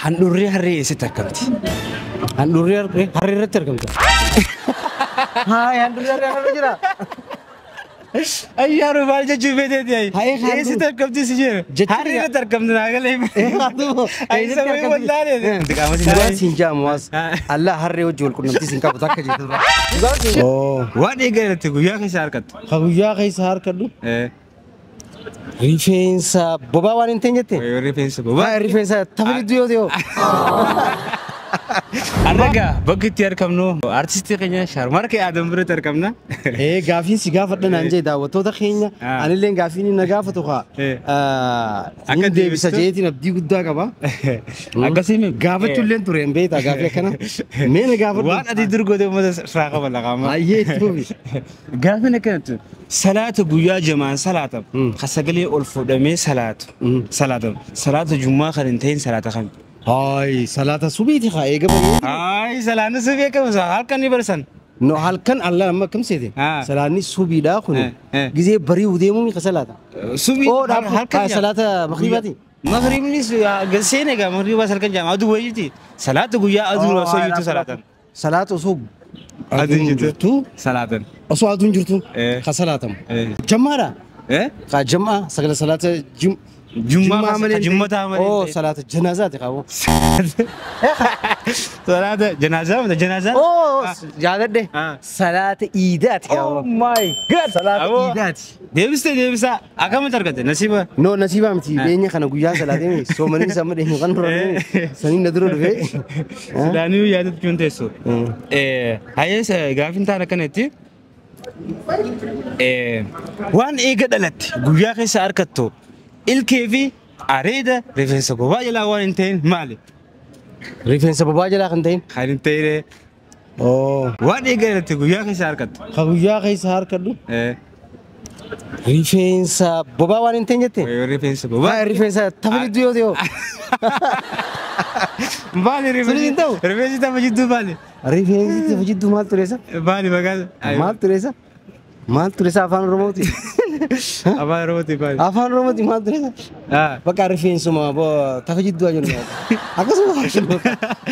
Handhuurri harree eessatti argamti? Handhuurri harree irratti argamta. Haay, handhuurri harree harree jira. Ayyaaru maal jechuu feeteeti ayi? Eessatti argamti si jedhe? Harree irratti argamti naa galee. Eessatti argamti? Dhugaan siin jaamu waas. Allah harree wajji wal qunnamtii siin qabu takka jettu. Waan eegalatti guyyaa keessa harkattu. Ka guyyaa keessa harkadhu. Rifeensa bobaa waan hin ta'in jette? Rifeensa bobaa. Rifeensa tafa jidduu yoo ta'u. Arraga bakki itti argamnu artistii keenya Sharmarkee Adam biratti argamna. Gaafiin si gaafadha naan jee daawwattoota keenya anillee gaafiin na gaafatu haa. Akka deebisa jeetiin abdii guddaa qaba. Akkasii gaafachuullee ture hin beektaa gaafii akkana. Mee na gaafadhu. Waan ati dur goote uummata irraa qaba laqaama. Ayyee itti fufi. Gaafiin akkanatti salaata guyyaa jamaan salaatam ka sagalee ol fuudhamee salaatu salaatam salaata jummaa kan hin ta'in salaata kami? Haay, salaata subiiti haa eega bari'ee. Haay, salaanni subii akkam halkan ni barsan. No halkan Allah amma akkam seete? Salaanni subiidha kun gizee bari'uu deemuu ka salaata. Subii halkan salaata magriibaati. Magriibni seen egaa magriibaas halkan jaama aduu wayiiti. Salaata guyyaa aduu osoo jirtu salaatan. Salaata osoo aduun jirtu salaatan. Osoo aduun jirtu ka salaatamu. Jammaadha. Ka jammaa sagala salaata jum. Jummaa malee jummataa malee. Oh salaata janaazaati qabu. Salaata janaazaa mata janaazaa. Oh yaadadhe salaata iidaati qabu. Oh my God. Salaata iidaati. Deebistee deebisaa akkamitti argatte nasiiba? No nasiiba miti dhiyeenya kana guyyaa salaatee soomanii sama dhiyeenyu kan dura saniin na dura dhufee. Silaanii yaadatu hin teessu. Hayyees gaafiin taan akkanatti. Waan eega dhalatte guyyaa keessa argattu ilkee fi areeda rifeensa bobaa jalaa waan hin ta'in maali? Rifeensa bobaa jalaa kan ta'in? Kan hin ta'in. Waan eega dhalatte guyyaa keessa argattu. Ka guyyaa keessa harkadhu? Rifeensa bobaa waan hin ta'in jette? Rifeensa bobaa. Rifeensa tafa jidduu yoo ta'u. Maali rifeensi? Rifeensi tafa jidduu maali? Rifeensi tafa jidduu maal tureessa? Maali maqaan? Maal tureessa? Maal tureessa afaan Oromooti? Afaan Oromooti maali? Afaan Oromooti maal tureessa? Bakka rifeensuma tafa jidduu jennu. Akkasuma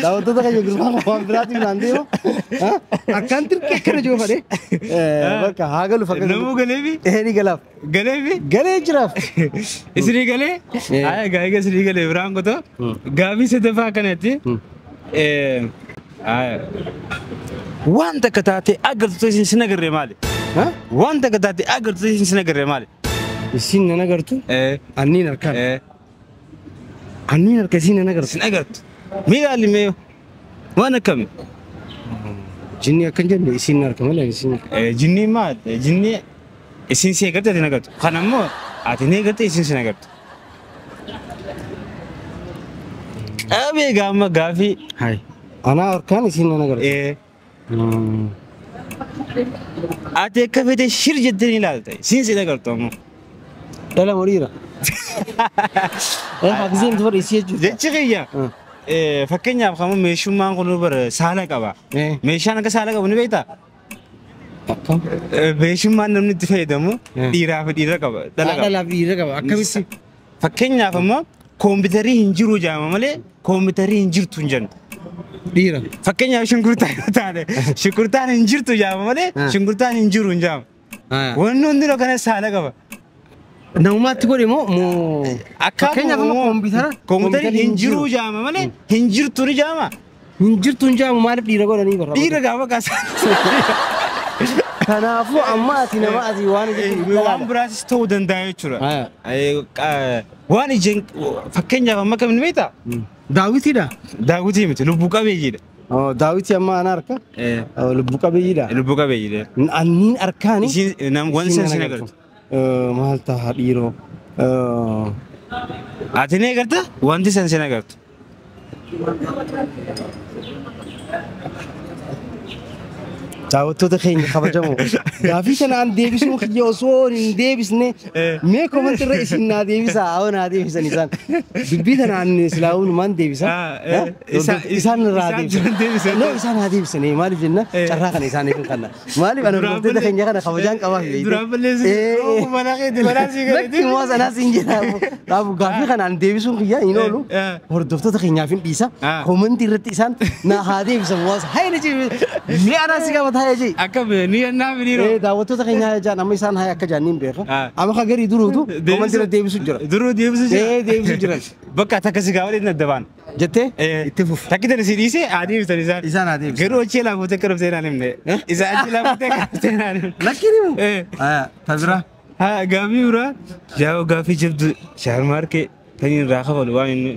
daawwattoota keenya gurbaan waan biraatiin naan deema. Akkaan tirkee akkana jiru fadhee. Bakka haa galu fakkaatu. Namuu galeefi? Ni galaaf. Galeefi? Galee jiraaf. Isinii galee? Haa egaa isinii galee biraan kotoo. Gaafii sadaffaa kanatti. Waan takka taatee agartu isin sin agarree maali? Waan takka taatee agartu isin sin agarree maali? Isin nan agartu? Anniin harkaan. Anniin harka isin nan agartu. Sin agartu. Mee ilaalli mee waan akkami? Jinni akkan jenne isin harka malee isin. Jinni maal? Jinni isin si agarte ati agartu. Kana immoo ati ni agarte isin sin agartu. Qabee gaama gaafii. Hai. Anaa harkaan isin nan agartu. Ati akka feete shir jettee ni ilaalta. Siin si agartu ammoo. Dhala moo dhiira? Haqiseen tufa isii jechuudha. Jechi kiyya. Fakkeenyaaf kan meeshummaan kun bara saala qaba. Meeshaan akka saala qabu ni beektaa? Meeshummaan namni itti fayyadamu dhiiraa fi dhiira qaba. Dhala qaba. Dhalaa fi dhiira qaba. Akkamitti? Fakkeenyaaf ammoo koompiitarii hin jiru jaama malee koompiitarii hin jirtu hin jennu. Dhiira. Fakkeenyaaf shunkurtaan yoo taate shunkurtaan hin jirtu jaama malee shunkurtaan hin jiru hin jaamu. Wanni hundinuu kana saala qaba. Namummaatti godhe moo fakkeenyaaf amma kompiitara kompiitarri hin jiru jaama malee hin jirtu ni jaama. Hin jirtu hin jaamu maaliif dhiira godhanii barra? Dhiira gaafa kaasa. Kanaafuu amma ati nama ati waan waan biraatis ta'uu danda'a jechuudha. Waan ijaan fakkeenyaaf amma kam ni beektaa? Daawitiidha. Daawitii miti lubbuu qabeeyyiidha. Daawitii amma ana harka lubbuu qabeeyyiidha. Lubbuu qabeeyyiidha. Anniin harkaani. Isin waan isin sin agartu. Maal ta'a dhiiroo. Ati ni agarta wanti san sin agartu. Daawwattoota keenya kabajamoo. Gaafii kanaan deebisuun kiyya osoo hin deebisne mee comment irra isin naa deebisa haa naa deebisan isaan. Dubbii kanaan silaa'uun maan deebisa? Isaan irraa deebisa. No isaan haa deebisan maaliif jenna carraa kana isaaniif hin kenna. Maaliif ana hordoftoota keenya kana kabajaan qabaa fi Duraan balleessi mana keetti balaa sii Lakki immoo sanaa siin jedha. Dhaabu gaafii kanaan deebisuun kiyya hin oolu. Hordoftoota keenyaaf hin dhiisa. Comment irratti isaan naa haa deebisan waasa. Hayna jibi mee anaa si qabata haya jee. Akka ni annaa firiiroo. Daawwattoota keenyaa jaan amma isaan haya akka jaanniin beeka. Amma ka garii duruutu comment irratti deebisu jira. Duruu deebisu jira. Deebisu jiran. Bakka takka si gaafadhe nadda baan. Jettee itti fufu. Takki tani si dhiise haa deebisan isaan. Isaan haa deebisan. Garuu achii laafuutee akka dhuftee naan himne. Isa achii laafuutee akka dhuftee naan himne. Lakki ni mu. Tabira. Haa gaafii biraa jaa'u gaafii jabdu shaarmaarkee kan irraa kafalu waan inni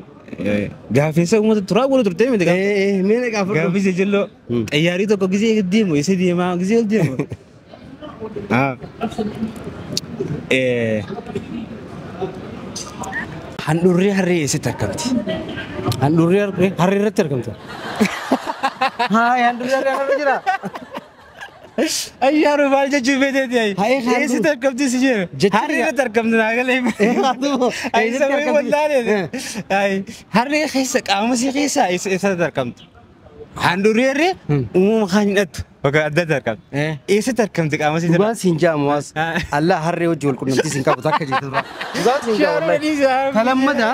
gaaffiinsa uummata turaa godhu turtee miti. Mee gaafadhu. Gaaffii jajalloo xayyaarii tokko gisee deemu isa deemaa gisee ol deemu. Handhuurri harree eessatti argamti? Handhuurri harree irratti argamta. Haa handhuurri harree irra jira. Ayyaaru maal jechuu feeteeti ayi? Eessatti argamti si jedhe? Harree irratti argamti naa galee. Ayi sababii wallaalee. Harree keessa qaama isii keessa eessatti argamti? Handhuurri harree uumama kaan hidhattu bakka adda adda argamti. Eessatti argamti qaama isii? Dhugaan siin jaamu waas. Allah harree wajji wal qunnamtii siin qabu takka jettu dura. Dhugaan siin jaamu wallahi. Talammada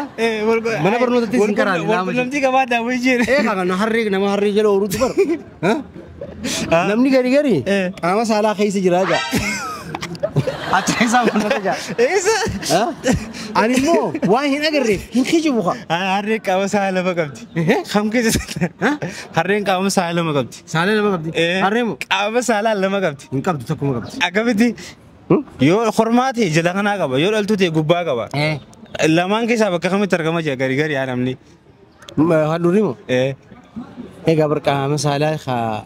mana barnootatti siin karaan wal qunnamtii qabaadhaa wayii jedhe. Kana harree nama harree jala ooruutu bara. Namni gari gari qaama saalaa keessa jira jaa. Achi isaa mul'ata jaa. Eessa? Ani immoo waan hin agarreef hin kijibu kaa. Harreen qaama saalaa lama qabdi. Kam keessa? Harreen qaama saalaa lama qabdi. Saalaa lama qabdi? Harree moo? Qaama saalaa lama qabdi. Hin qabdu tokkuma qabdi. Akkamitti? Yoo hormaa ta'e jala kanaa qaba yoo dhaltuu ta'e gubbaa qaba. Lamaan keessaa bakka kamitti argama jira gari gari yaa namni. Handhuurri moo? Egaa bar qaama saalaa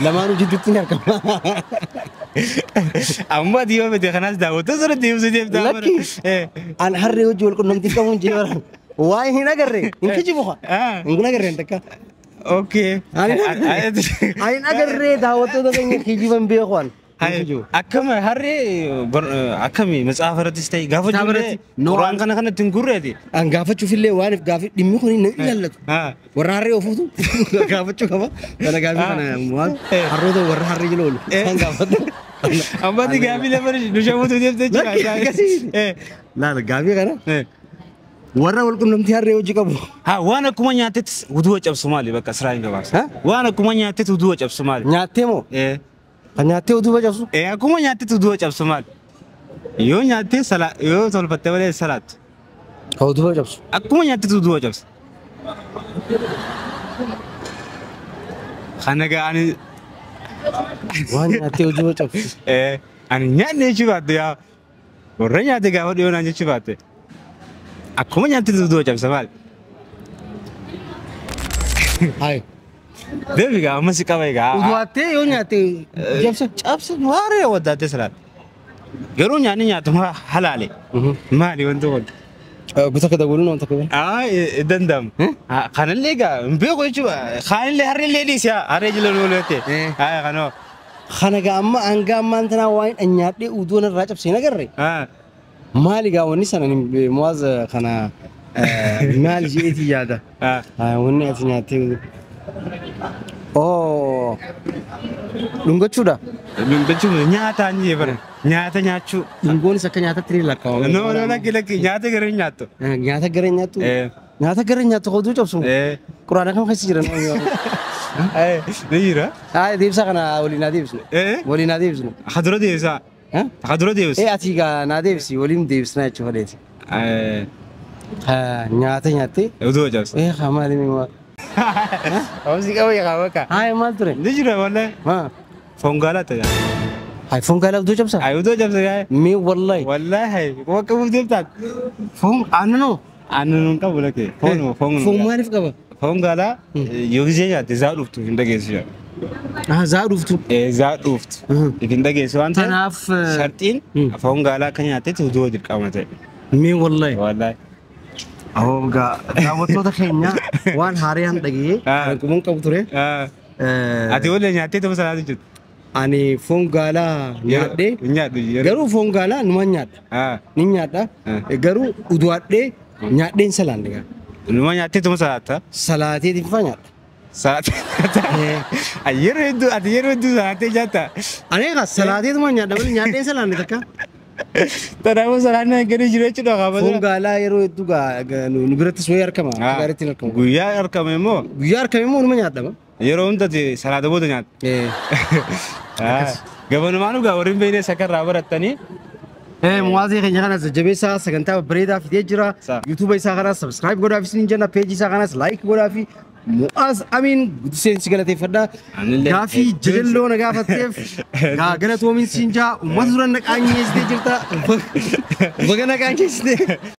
lamaanuu jidduutti ni argama. Amma ati yoo fete kanaas daawwattoota sana deebisuu deemtaa. Lakki an harree wajji wal qunnamtii qabuun jee baraan waa'ee hin agarre hin kijibu haa hin agarre takka. Okay. Ani hin agarre daawwattoota keenya kijiban beeku an. Akkam harree akkami matsaafa irrattis ta'e gaafa ijoollee qoraan kana kanatti hin gurreeti. An gaafachuuf illee waan gaafii dhimmi kun hin ilaallatu. Warra harree ofuutu gaafachuu qaba. Kana gaafii kana waan harroota warra harree jala oolu isaan gaafatu. Ammatti gaafii lafa nu shamuutu deemtee jira. Laala gaafii kana warra wal qunnamtii harree hojii qabu. Haa waan akkuma nyaattetti uduwa cabsu maali bakka siraa hin gabaabsa. Waan akkuma nyaattetti uduwa cabsu maali? Nyaattee moo? Kan nyaattee uduwa cabsu? Akkuma nyaattetti uduwa cabsu maali? Yoo nyaattee sala yoo tolfattee malee salaattu. Ka uduwa cabsu? Akkuma nyaattetti uduwa cabsu. Kana gaa ani waan nyaattee uduwa cabsu. Ani nyaanne jechuu baatte yaa warra nyaate gaafa dhiyoo naan jechuu baatte. Akkuma nyaattetti uduwa cabsa maali? Hayi. Deebi gaa amma si qaba egaa. Uduwaattee yoo nyaatte cabsa? Cabsa waaree waddaattee salaata. Garuu nyaanni nyaatuma halaale. Maali wanti kun? Gosa akka dabaluu nama takka. Danda'amu. Kanallee egaa hin beeku jechuudha. Kaanillee harreellee dhiisi haa harree jala oolute. Haa kanoo. Kana gaa amma hanga ammaan tanaa waan nyaadhee uduun irraa cabsee hin agarre. Maali gaa wanni sana muwaaz kana maali jedheetii yaada. Wanni ati nyaattee Oh, dhungachuudha. Dhungachuu nyaata ni bara. Nyaata nyaachuu. Dhungoonis akka nyaatatti ni lakkaa'ama. No no lakki lakki nyaata gara nyaattu. Nyaata gara nyaattu. Nyaata gara nyaattu hoduu cabsu. Quraana kam keessa jira Ni jira. Deebisa kana waliin haa deebisnu. Waliin haa deebisnu. Hadura deebisa. Hadura deebisa. Ati gaa naa deebisi waliin deebisnaa jechuudha fedheeti. Nyaata nyaattee. Oduu cabsa. Maali mee Amsi qaba yaa bakka. Hayi maal ture? Ni jira wallahi. Foon gaalaa ta'e. Hayi foon gaalaa oduu cabsa? Hayi oduu cabsa yaa. Mee wallahi. Wallahi hayi bakka buuf deemtaan. Foon aannan Aannan hin qabu lakkee. Foon foon. Foon maaliif qaba? Foon gaalaa yoo gisee nyaatte zaa dhuftu hin dhageessu jaa. Zaa dhuftu? Zaa dhuftu. Hin dhageessu waan ta'eef. Kanaaf sharxiin foon gaalaa akka nyaattetti oduu dirqama ta'e. Mee wallahi. Wallahi. Egaa daawwattoota keenya waan haaraan dhaga'ee kan quban qabu ture. Ati waliin nyaattee ta'uu salaatu jirtu. Ani foon gaalaa nyaadhee Nyaadhu. garuu foon gaalaa numa nyaadha. Ni nyaadha. Garuu uduadhee nyaadheen salaanne gaa. Numa nyaattee tuma salaatta. Salaateetiin faa nyaadha. Salaattee. Yeroo hedduu ati yeroo hedduu salaattee nyaatta. Ani egaa salaateetuma nyaadha malee nyaadheen salaanne takka. Kanaafuu salaanni hanqinni jiru jechuudha Foon kaabatu. gaalaa yeroo hedduu nu birattis wayii argama. Akka gaariitti hin argamu. Guyyaa argame immoo Guyyaa argame immoo numa nyaadhama. yeroo hundatti salaata booda nyaatta. Gabanumaan dhugaa warri hin beekne sakarraa barattanii. Muwaazii keenya kanas jajjabeessaa sagantaa babbareedaa fidee jira. YouTube isaa kanas subscribe godhaaf isin jenna. Peejii isaa kanas like godhaafi. Mu'aaz Amiin guddiseen si galateeffadha. Anillee Gaafii jajalloo na gaafatteef galatoomiin siin jaa uummata dura na qaanyeessitee jirta. Baga na qaanyeessitee.